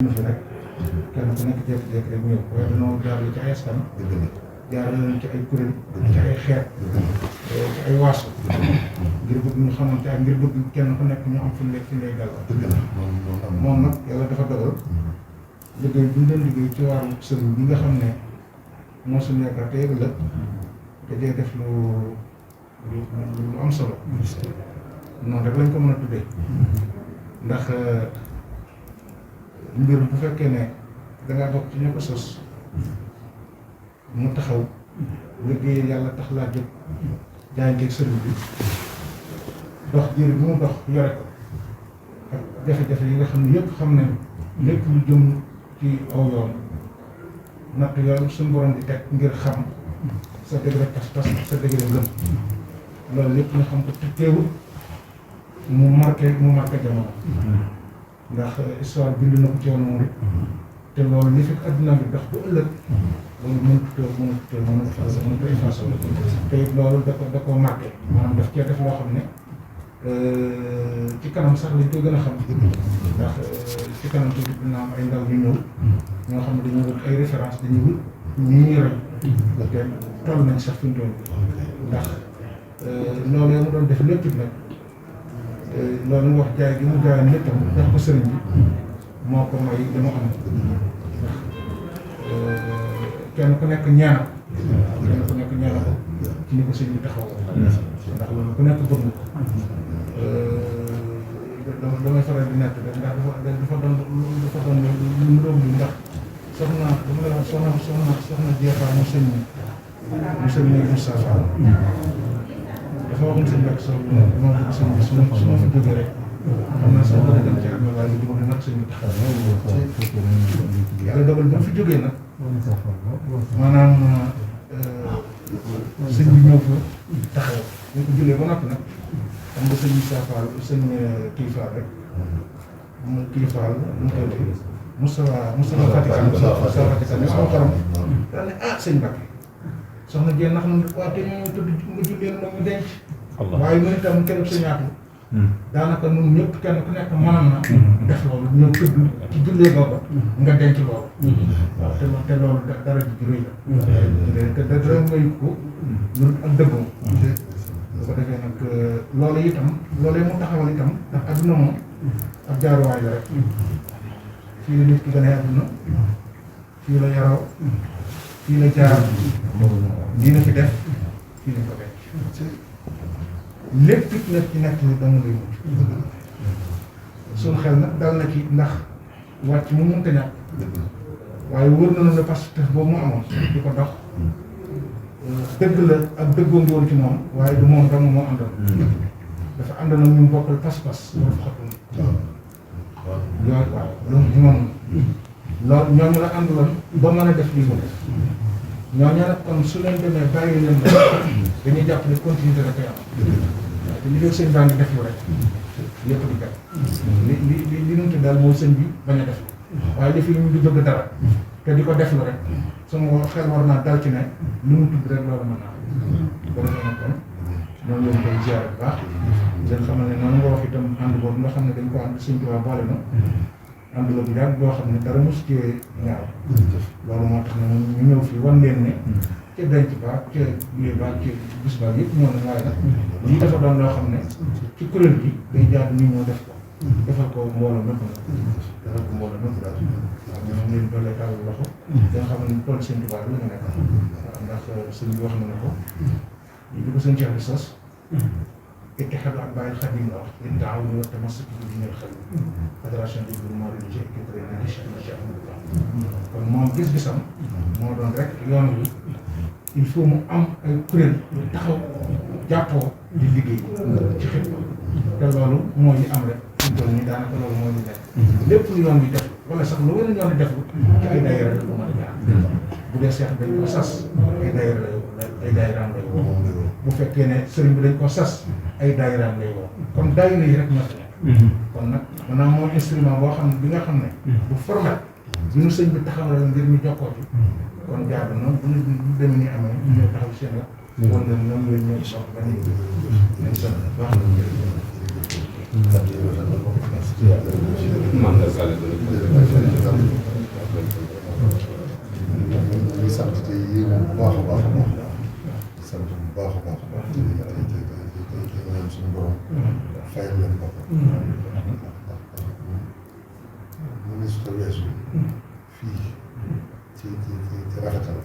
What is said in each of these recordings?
ñu fi rek kenn ku nekk jékki-jékki rek ñëw waaye dañoo jaarale ci ay askan jaarale leen ci ay kuréel ci ay xeet ci ay waasu ngir bëgg ñu xamante ak ngir bëgg kenn ku nekk ñu am fu nekk fi ngay gàllankoor moom nag yàlla dafa dogal liggéey bi ñu doon liggéey ci wàllu sëriñ bi nga xam ne moo suñu yaakaar te ëllëg dajee def lu am solo noonu rek lañ ko mën a tuddee ndax mbir bu fekkee ne dangaa bokk ci ñoo ko sos mu taxaw liggéey yàlla tax laa jóg jaayanteeg sëriñ bi dox jiir bi mu dox yore ko ak jafe-jafe yi nga xam ne yëpp xam ne lépp lu jëm ci aw yoon natt yoon suñu borom di teg ngir xam sa degré pas-pas sa degré ngëm loolu lépp nga xam ko te teewul mu marqué jamono ndax histoire bind na ko ci yoonu murid te loolu li fi adduna bi dox ba ëllëg loolu mënut a effacé te it loolu da ko marqué maanaam daf cee def loo xam ne ci kanam sax lañ ko gën a xam ndax ci kanam tamit dina am ay ndaw ñu ñëw ñoo xam ne dañuy wut ay référence dañuy wut ñuy roy te toll nañ sax fi mu toll ndax loolu yow mu doon def lépp nag loolu mu wax jaay gi mu jaayoon léppam jox ko sëriñ bi moo ko may li mu am ndax kenn ku nekk ñaanal ko ci ni ko sëriñ bi taxaw ndax loolu ku nekk bëgg ko damay faral di nett rek ndax dafa doon lu mu doon ndax soxna dama lay wax soxna jeexaa mu sëñ Moussa Fall dafa waxoon sëñ Mbacke soxna moo bëgg sëñ bi su ma fa jógee rek xam naa sax dana dem ci am na waaye lu jëm nag sëñ bi taxaw yàlla dogal ba fi jógee nag maanaam sëñ bi ñëw fa taxaw ñu ko jullee ba noppi nag xam nga sëñ Moussa Fall sëñ kii Fall rek mu kii Fall mu tëddee Moustapha Fatick Moustapha Fatick sama xorom daal ne sëñ Mbacke soxna Dieng ndax man waa te ñoo tëdd nga jullee nag ñu denc waaye mu itam keroog sa ñaatu daanaka ñun ñëpp kenn ku nekk mënoon na def loolu ñëw tëdd ci jullee booba nga denc loolu waaw te loolu dara ji rëy la te dara may ko ñun ak dëggoo bu ko defee nag loolu itam loolu mu taxawal itam ndax adduna moom ab jaaruwaay la rek fii la nit ki gën a adduna fii la yaroo fii la jaar lii la fi def fii la ko def lépp it nag ci nekk ni dama lay mujj suñu xel nag dal na ci ndax wàcc mu mënta ñàkk waaye wër na ne parce que boobu mu amoon di ko dox dëgg la ak dëggoo ngi woon ci moom waaye du moom dong moo àndoon dafa àndoon ak ñu bokkal pas-pas loolu xatul yooyu waaw loolu ci moom loolu ñooñu la ànduloon ba mën a def lii mu def ñooñu nag kon su leen demee bàyyi leen dañuy jàpp ne continuité da koy am waaw te li dee sëñ baa ngi def lu rek yëpp di kat li nu tudd daal mooy sëñ bi bañ a def waaye li fi ñu di bëgg dara te di ko def lu rek sama xel war naa dal ci ne lu mu tudd rek loolu mën naa ko defee nag kon noonu leen koy ziar bu baax leen xamal ne noonu nga wax itam ànd boobu nga xam ne dañ ko ànd sëñ Tuubaa boole na ànd la bu yàgg boo xam ne dara mosu ci ñaaw loolu moo tax ne ñu ñëw fii wan leen ne ca denc baag ca lii baag ca bis baag yëpp ñëw nañ waaye nag lii dafa doon loo xam ne ci kuréel gi day jaadu ñu ñëw def ko defal ko mbooloo mépp nag defal ko mbooloo mépp daal waaw ñoom leen doole taal loxo da nga xam ne tool sëñ Tuubaa la nga nekk waaw ndax sëñ bi wax na ne ko li ko sëñ Cheikh di sos ittihaadu atbaa'i Xaadim la wax li taawun wa tamassuki bi diinil Xaadim fédération des groupements religieux et culturels yi Cheikh kon moom gis-gisam moo doon rek yoon wi il faut mu am ay kuréel yu taxaw jàppoo di liggéey ci xet te loolu moo ñu am rek suñ toll nii daanaka loolu moo ñu nekk lépp lu yoon wi def wala sax lu weneen yoon wi def ci ay daayira la mën a jaar bu dee seex dañ ko sas ay daayiraam lay woo bu fekkee ne sëriñ bi dañ ko sas ay daayiraam lay woo kon daayira yi rek ñoo fi nekk kon nag maanaam moom instrument boo xam ne bi nga xam ne bu format bi ñu sëñ bi taxawal ngir ñu jokkoo ci kon jaadu na bu ñu demee nii amee ñu ñëw taxaw seen la wala ñoom ñooy ñëw sox ba nii nañ sant baax na ñu sant te yéen bu baax a baax a baax sant bu baax a baax a baax te ñaan suñu borom fayal leen boppam ministre weesu fii ci rafetal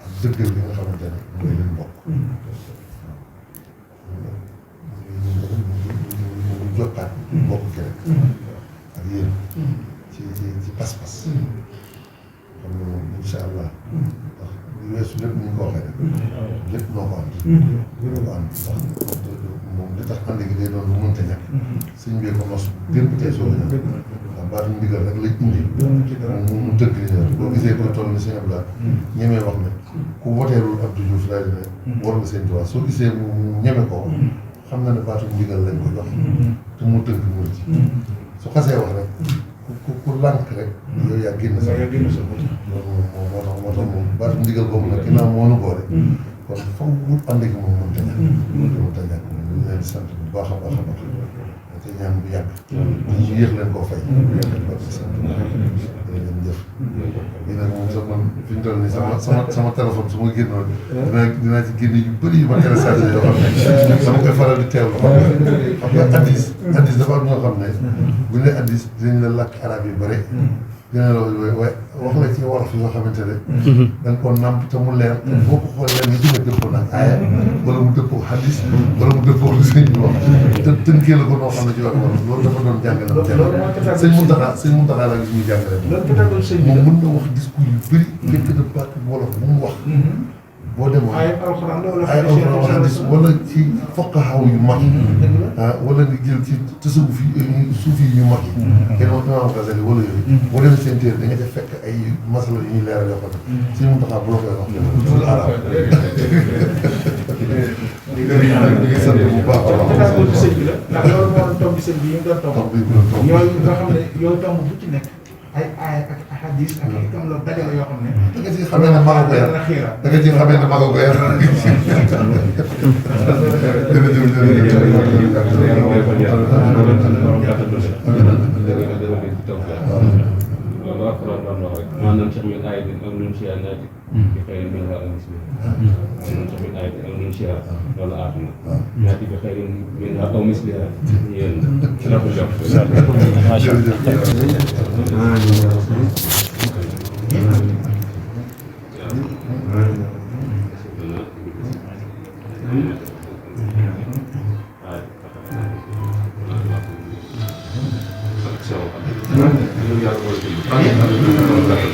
ak dëggal li nga xamante ne mooy leen bokk ñu jokkaat bokk keneen ak yéen ci pas-pas xam nga moom incha allah ndax li weesu lépp ni ñu ko waxee rek lépp noo ko ànd noo ko ànd ndax moom li tax ànd gi day doon lu mënta ñàkk suñ bee ko mos démb tey soo ñëw ndax baatu ndigal rek lañ indi mu tënk li ñëw boo gisee ko toll ni sëñ Abdoulaye ñemee wax ne ku woteelul Abdou Diouf daal di ne war nga seen tubaab soo gisee mu ñeme ko xam na ne baatu ndigal lañ ko jox te mu tënk mu ci su xasee wax rek ku lànk rek yow yaa génn sa loolu moo tax moom baatu ndigal boobu nag ginnaaw moo nu boole kon faw wut ànd gi moom mënta ñàkk mënta ñàkk ñu leen di sant bu baax a baax a baax te ñaan bu yàgg ñu yéex leen koo fay sant leen jëf lii nag moom sax man fi ñu toll nii sama téléphone su ma génnoon dinaa ci génne yu bëri yu ma intéressé yoo xam ne dama koy faral di teewlu xam nga addis dafa am ñoo xam ne bu ñu nee addis dinañ la làkk arab yu bëri dina la wax la ci wolof yoo xamante ne da nga ko nàmp te mu leer boo ko xoolee nga gën a dëppoo nag aaya wala mu dëppoo xadis wala mu dëppoo lu sëñ bi wax te tënkee la ko noo xam ne ci wax wolof loolu dafa doon jàngale sëñ Muntaxa la gis muy jàngale moom mën na wax discours yu bëri fekk na baat wolof bu mu wax boo demoon ay alxuraan xadis wala ci fuqahaa yu mag yi wala nga jël ci tasawuf yi suuf yi ñu mag yi kenn wax Imaam Ghazali wala yooyu boo demee seen téere da nga ca fekk ay masala yu ñuy leeral yoo xam ne si mu taxaw bu la koy wax dul arab di ngi sant bu baax a baax sëñ bi la ndax loolu moo doon tomb sëñ bi yi mu doon tomb yooyu nga xam ne yow tomb bu ci nekk ay aaya ak hadis ak ikam la dajale yoo xam ne da nga ciy xamee ne maa ko yar da nga ciy xamee ne maa ko yar loolu alquran doon wax rek maanaam sax min ayatin aw nunsiha naati bi xayrin minhaa aw mislihaa maanaam sax min ayatin aw nunsiha loolu aatu na naati bi xayrin minhaa aw mislihaa yéen la ko jox Amin.